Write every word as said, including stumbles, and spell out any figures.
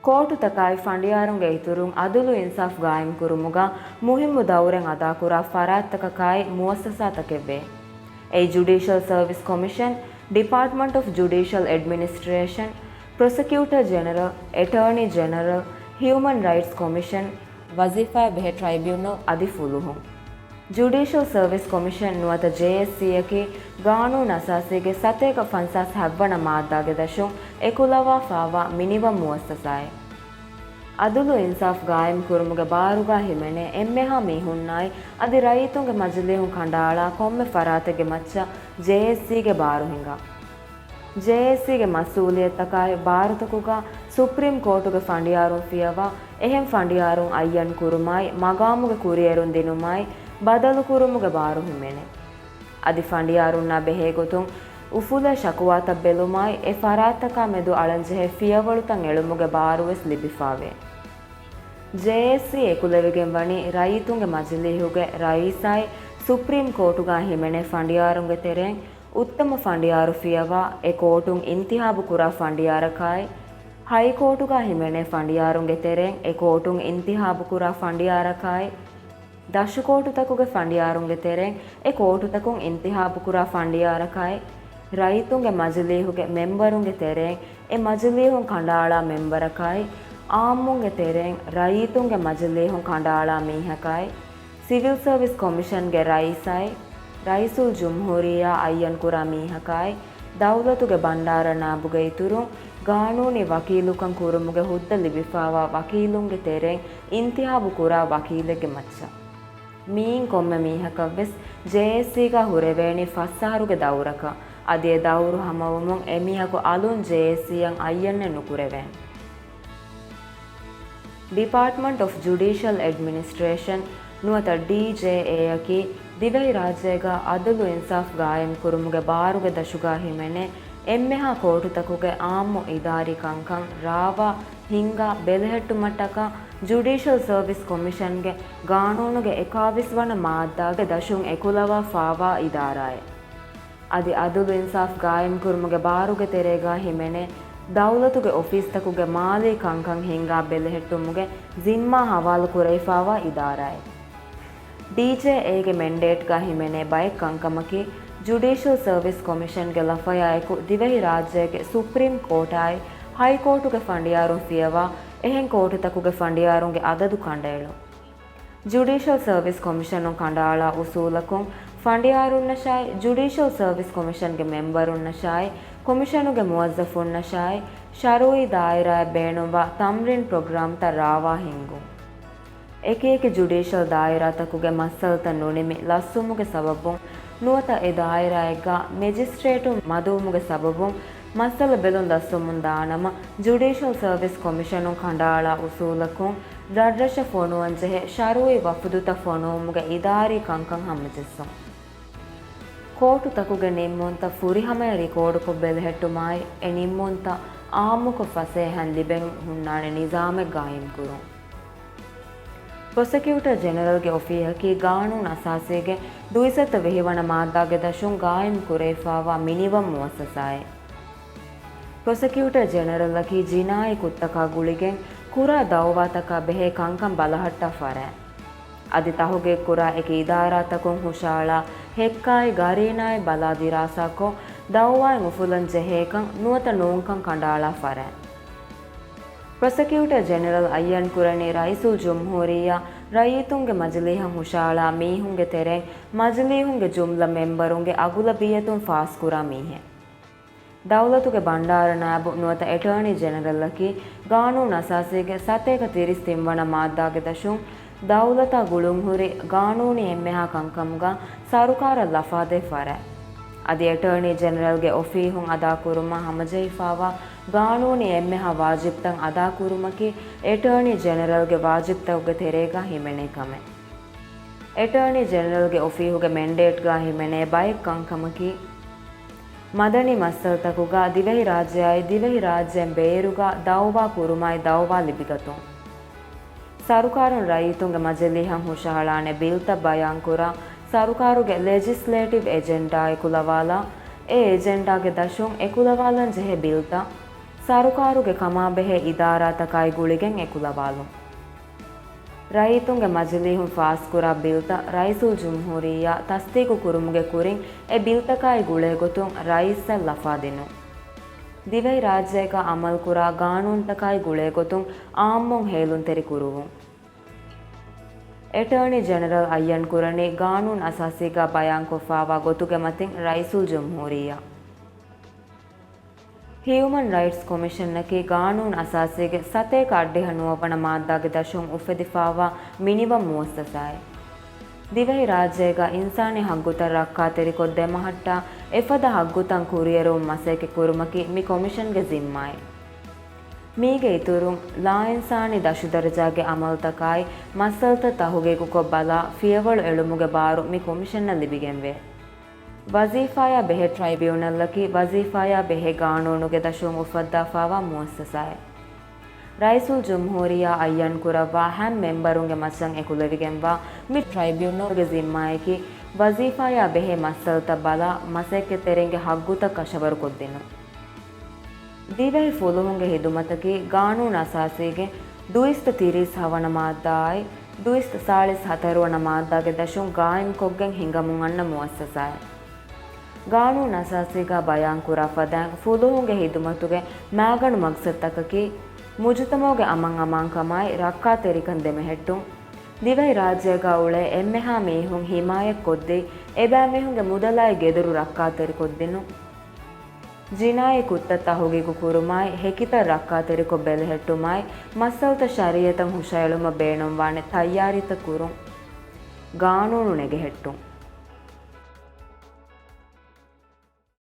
ކޯޓުތަކާއި ފަނޑިޔާރުންގެ އިތުރުން އަދުލު އިންސާފް ގާއިމްކުރުމުގަ މުހިއްމު ދައުރެއް އަދާކުރާ ފަރާތްތަކަކާއި މުއައްސަސާތަކެއްވޭ. އެއީ ޖުޑިޝަލް ސަރވިސް ކޮމިޝަން، ޑިޕާޓްމަންޓް އޮފް ޖުޑިޝަލް އެޑްމިނިސްޓްރޭޝަން، ޕްރޮސެކިއުޓަރ ޖެނެރަލް، އެޓާނީ ޖެނެރަލް، ހިއުމަން ރައިޓްސް ކޮމިޝަން، ވަޒީފާއާ ބެހޭ ޓްރައިބިއުނަލް އަދި ފުލުހުން. ޖުޑިޝަލް ސަރވިސް ކޮމިޝަން ނުވަތަ ޖޭއެސްސީއަކީ ގާނޫނު އަސާސީގެ ސަތޭކަ ފަންސާސް ހަތްވަނަ މާއްދާގެ ދަށުން އެކުލަވާފާވާ މިނިވަން މުއައްސަސާއެއް. އަދުލު އިންސާފް ގާއިމް ކުރުމުގެ ބާރުގާ ހިމެނޭ އެންމެހާ މީހުންނާއި އަދި ރައްޔިތުންގެ މަޖިލީހުން ކަނޑައަޅާ ކޮންމެ ފަރާތެއްގެ މައްޗަށް ޖޭއެސްސީގެ ބާރު ހިނގާ. ޖޭއެސްސީގެ މަސްއޫލިއްޔަތުތަކާއި ބާރުތަކުގާ ސުޕްރީމް ކޯޓުގެ ފަނޑިޔާރުން ފިޔަވާ އެހެން ފަނޑިޔާރުން އައްޔަން ކުރުމާއި މަގާމުގެ ކުރިއެރުން ދިނުމާއި ބަދަލުކުރުމުގެ ބާރު ހިމެނޭ. އަދި ފަނޑިޔާރުންނާ ބެހޭގޮތުން އުފުލޭ ޝަކުވާތައް ބެލުމާއި އެ ފަރާތްތަކާ މެދު އަޅަންޖެހޭ ފިޔަވަޅުތައް އެޅުމުގެ ބާރުވެސް ލިބިފާވޭ. ޖޭއެސްސީ އެކުލެވިގެން ވަނީ ރައްޔިތުންގެ މަޖިލީހުގެ ރައީސާއި ސުޕްރީމް ކޯޓުގާ ހިމެނޭ ފަނޑިޔާރުންގެ ތެރެއިން އުއްތަމަ ފަނޑިޔާރު ފިޔަވާ އެ ކޯޓުން އިންތިހާބު ކުރާ ފަނޑިޔާރަކާއި، ހައިކޯޓުގާ ހިމެނޭ ފަނޑިޔާރުންގެ ތެރެއިން އެ ކޯޓުން އިންތިހާބު ކުރާ ފަނޑިޔާރަކާއި، ދަށުކޯޓުތަކުގެ ފަނޑިޔާރުންގެ ތެރެއިން އެ ކޯޓުތަކުން އިންތިހާބުކުރާ ފަނޑިޔާރަކާއި، ރައްޔިތުންގެ މަޖިލީހުގެ މެމްބަރުންގެ ތެރެއިން އެ މަޖިލީހުން ކަނޑައަޅާ މެމްބަރަކާއި، އާއްމުންގެ ތެރެއިން ރައްޔިތުންގެ މަޖިލީހުން ކަނޑައަޅާ މީހަކާއި، ސިވިލް ސަރވިސް ކޮމިޝަންގެ ރައީސާއި، ރައީސުލްޖުމްހޫރިއްޔާ އައްޔަންކުރާ މީހަކާއި، ދައުލަތުގެ ބަންޑާރަ ނާއިބުގެ އިތުރުން، ގާނޫނީ ވަކީލުކަން ކުރުމުގެ ހުއްދަ ލިބިފާވާ ވަކީލުންގެ ތެރެއިން އިންތިހާބު ކުރާ ވަކީލެއްގެ މައްޗަށް. މިއިން ކޮންމެ މީހަކަށްވެސް ޖޭއެސްސީގަ ހުރެވޭނީ ފަސް އަހަރުގެ ދައުރަކަށް. އަދި އެ ދައުރު ހަމަވުމުން އެމީހަކު އަލުން ޖޭއެސްސީއަށް އައްޔަންނެއް ނުކުރެވޭނެ. ޑިޕާޓްމަންޓް އޮފް ޖުޑިޝަލް އެޑްމިނިސްޓްރޭޝަން ނުވަތަ ޑީޖޭއޭއަކީ ދިވެހިރާއްޖޭގަ އަދުލު އިންސާފް ގާއިމްކުރުމުގެ ބާރުގެ ދަށުގަ ހިމެނޭ އެންމެހާ ކޯޓުތަކުގެ އާއްމު އިދާރީ ކަންކަން ރާވާ، ހިންގާ، ބެލެހެއްޓުމަށްޓަކާ ޖުޑިޝަލް ސަރވިސް ކޮމިޝަންގެ ގާނޫނުގެ އެކާވީސް ވަނަ މާއްދާގެ ދަށުން އެކުލަވާފާވާ އިދާރާއެއް. އަދި އަދުލު އިންސާފް ގާއިމްކުރުމުގެ ބާރުގެ ތެރޭގަ ހިމެނޭ ދައުލަތުގެ އޮފީސްތަކުގެ މާލީ ކަންކަން ހިންގާ ބެލެހެއްޓުމުގެ ޒިންމާ ހަވާލު ކުރެވިފާވާ އިދާރާއެއް. ޑީޖޭއޭގެ މެންޑޭޓްގަ ހިމެނޭ ބައެއް ކަންކަމަކީ، ޖުޑިޝަލް ސަރވިސް ކޮމިޝަންގެ ލަފަޔާއެކު ދިވެހިރާއްޖޭގެ ސުޕްރީމް ކޯޓާއި ހައިކޯޓުގެ ފަނޑިޔާރުން ފިޔަވާ އެހެން ކޯޓުތަކުގެ ފަނޑިޔާރުންގެ އަދަދު ކަނޑައެޅުން. ޖުޑިޝަލް ސަރވިސް ކޮމިޝަނުން ކަނޑައަޅާ އުސޫލަކުން، ފަނޑިޔާރުންނަށާއި، ޖުޑިޝަލް ސަރވިސް ކޮމިޝަންގެ މެމްބަރުންނަށާއި، ކޮމިޝަނުގެ މުވައްޒަފުންނަށާއި، ޝަރުއީ ދާއިރާއަށް ބޭނުންވާ ތަމްރީން ޕްރޮގްރާމްތައް ރާވާ ހިންގުން. އެކިއެކި ޖުޑިޝަލް ދާއިރާތަކުގެ މައްސަލަތައް ނުނިމި ލަސްވުމުގެ ސަބަބުން، ނުވަތަ އެ ދާއިރާއެއްގަ މެޖިސްޓްރޭޓުން މަދުވުމުގެ ސަބަބުން، މައްސަލަ ބެލުން ލަސްވަމުން ދާނަމަ، ޖުޑިޝަލް ސަރވިސް ކޮމިޝަނުން ކަނޑައަޅާ އުސޫލަކުން، ދަށްރަށަށް ފޮނުވަންޖެހޭ ޝަރުއީ ވަފުދުތައް ފޮނުވުމުގެ އިދާރީ ކަންކަން ހަމަޖެއްސުން. ކޯޓުތަކުގެ ނިންމުންތައް ފުރިހަމަޔަށް ރިކޯޑުކޮށް ބެލެހެއްޓުމާއި، އެ ނިންމުންތައް އާއްމުކޮށް ފަސޭހައިން ލިބެން ހުންނާނެ ނިޒާމެއް ގާއިމްކުރުން. ޕްރޮސެކިއުޓަރ ޖެނެރަލްގެ އޮފީހަކީ ގާނޫނު އަސާސީގެ ދުއިސައްތަ ވިހި ވަނަ މާއްދާގެ ދަށުން ގާއިމް ކުރެވިފާވާ މިނިވަން މުއައްސަސާއެއް. ޕްރޮސެކިއުޓަރ ޖެނެރަލަކީ ޖިނާއީ ކުށްތަކާ ގުޅިގެން ކުރާ ދައުވާތަކާ ބެހޭ ކަންކަން ބަލަހައްޓާ ފަރާތް. އަދި ތަހުގީގު ކުރާ އެކި އިދާރާތަކުން ހުށައަޅާ ހެއްކާއި ގަރީނާއި ބަލާ ދިރާސާކޮށް، ދައުވާއެއް އުފުލަން ޖެހޭކަން ނުވަތަ ނޫންކަން ކަނޑައަޅާ ފަރާތް. ޕްރޮސެކިއުޓަރ ޖެނެރަލް އައްޔަން ކުރަނީ ރައީސުލްޖުމްހޫރިއްޔާ ރައްޔިތުންގެ މަޖިލީހަށް ހުށައަޅާ މީހުންގެ ތެރެއިން މަޖިލީހުންގެ ޖުމްލަ މެމްބަރުންގެ އަޣުލަބިއްޔަތުން ފާސްކުރާ މީހެއް. ދައުލަތުގެ ބަންޑާރަ ނާއިބު ނުވަތަ އެޓާނީ ޖެނެރަލަކީ ގާނޫނު އަސާސީގެ ސަތޭކަ ތިރީސް ތިން ވަނަ މާއްދާގެ ދަށުން ދައުލަތާ ގުޅުންހުރި ގާނޫނީ އެންމެހާ ކަންކަމުގަ ސަރުކާރަށް ލަފާދޭ ފަރާތް. އަދި އެޓާނީ ޖެނެރަލްގެ އޮފީހުން އަދާކުރުމަށް ހަމަޖެހިފާވާ ގާނޫނީ އެންމެހާ ވާޖިބްތައް އަދާކުރުމަކީ އެޓާނީ ޖެނެރަލްގެ ވާޖިބްތަކުގެ ތެރޭގަ ހިމެނޭ ކަމެއް. އެޓާނީ ޖެނެރަލްގެ އޮފީހުގެ މެންޑޭޓްގަ ހިމެނޭ ބައެއް ކަންކަމަކީ، މަދަނީ މައްސަލަތަކުގަ ދިވެހިރާއްޖެއާއި ދިވެހިރާއްޖޭން ބޭރުގަ ދައުވާ ކުރުމާއި ދައުވާ ލިބިގަތުން. ސަރުކާރުން ރައްޔިތުންގެ މަޖިލީހަށް ހުށަހަޅާނެ ބިލްތައް ބަޔާންކުރާ، ސަރުކާރުގެ ލެޖިސްލޭޓިވް އެޖެންޑާ އެކުލަވާލާ، އެ އެޖެންޑާގެ ދަށުން އެކުލަވާލަން ޖެހޭ ބިލްތައް، ސަރުކާރުގެ ކަމާބެހޭ އިދާރާތަކާއި ގުޅިގެން އެކުލަވާލުން. ރައްޔިތުންގެ މަޖިލީހުން ފާސްކުރާ ބިލްތައް ރައީސުލްޖުމްހޫރިއްޔާ ތަސްދީގު ކުރުމުގެ ކުރިން އެ ބިލްތަކާއި ގުޅޭގޮތުން ރައީސަށް ލަފާ ދިނުން. ދިވެހިރާއްޖޭގަ އަމަލުކުރާ ގާނޫނުތަކާއި ގުޅޭގޮތުން އާއްމުން ހޭލުންތެރި ކުރުވުން. އެޓާނީ ޖެނެރަލް އައްޔަން ކުރަނީ ގާނޫނު އަސާސީގަ ބަޔާންކޮށްފާވާ ގޮތުގެ މަތިން ރައީސުލްޖުމްހޫރިއްޔާ. ހިއުމަން ރައިޓްސް ކޮމިޝަނަކީ ގާނޫނު އަސާސީގެ ސަތޭކަ އަށްޑިހަ ނުވަ ވަނަ މާއްދާގެ ދަށުން އުފެދިފާވާ މިނިވަން މުއައްސަސާއެއް. ދިވެހިރާއްޖޭގަ އިންސާނީ ހައްގުތައް ރައްކާތެރިކޮށްދޭ މަހަށްޓާ އެފަދަ ހައްގުތައް ކުރިއެރުވުން މަސައްކަތް ކުރުމަކީ މި ކޮމިޝަންގެ ޒިންމާއެއް. މީގެ އިތުރުން، ލާއިންސާނީ ދަށުދަރަޖާގެ އަމަލުތަކާއި މައްސަލަތައް ތަހުގީގުކޮށް ބަލާ ފިޔަވަޅު އެޅުމުގެ ބާރު މި ކޮމިޝަނަށް ލިބިގެންވޭ. ވަޒީފާޔާ ބެހޭ ޓްރައިބިއުނަލްއަކީ ވަޒީފާޔާ ބެހޭ ގާނޫނުގެ ދަށުން އުފައްދާފާވާ މުއައްސަސާއެއް. ރައީސުލްޖުމްހޫރިއްޔާ އައްޔަންކުރައްވާ ހަމަ މެމްބަރުންގެ މައްޗަށް އެކުލެވިގެންވާ މި ޓްރައިބިއުނަލްގެ ޒިންމާއަކީ ވަޒީފާޔާ ބެހޭ މައްސަލަތައް ބަލާ މަސައްކަތްތެރިންގެ ހައްގުތައް ކަށަވަރުކޮށްދިނުން. ދިވެހި ފުލުހުންގެ ހިދުމަތަކީ ގާނޫނު އަސާސީގެ ދުއިސައްތަ ތިރީސް ހަވަނަ މާއްދާއާއި ދުއިސައްތަ ސާޅީސް ހަތަރުވަނަ މާއްދާގެ ދަށުން ގާއިމްކޮށްގެން ހިނގަމުން އަންނަ މުއައްސަސާއެއް. ގާނޫނު އަސާސީގަ ބަޔާންކުރާ ފަދައިން ފުލުހުންގެ ހިދުމަތުގެ މާގަނޑު މަގްސަދުތަކަކީ، މުޖުތަމަޢުގެ އަމަން އަމާންކަމާއި ރައްކާތެރިކަން ދެމެހެއްޓުން، ދިވެހިރާއްޖޭގަ އުޅޭ އެންމެހާ މީހުން ހިމާޔަތްކޮށްދީ، އެބައިމީހުންގެ މުދަލާއި ގެދޮރު ރައްކާތެރިކޮށްދިނުން. ޖިނާއީ ކުށްތައް ތަހުގީގު ކުރުމާއި، ހެކިތައް ރައްކާތެރިކޮށް ބެލެހެއްޓުމާއި، މައްސަލަތައް ޝަރީއަތަށް ހުށައެޅުމަށް ބޭނުންވާނެ ތައްޔާރީތައް ކުރުން. ގާނޫނު ނެގެހެއްޓުން.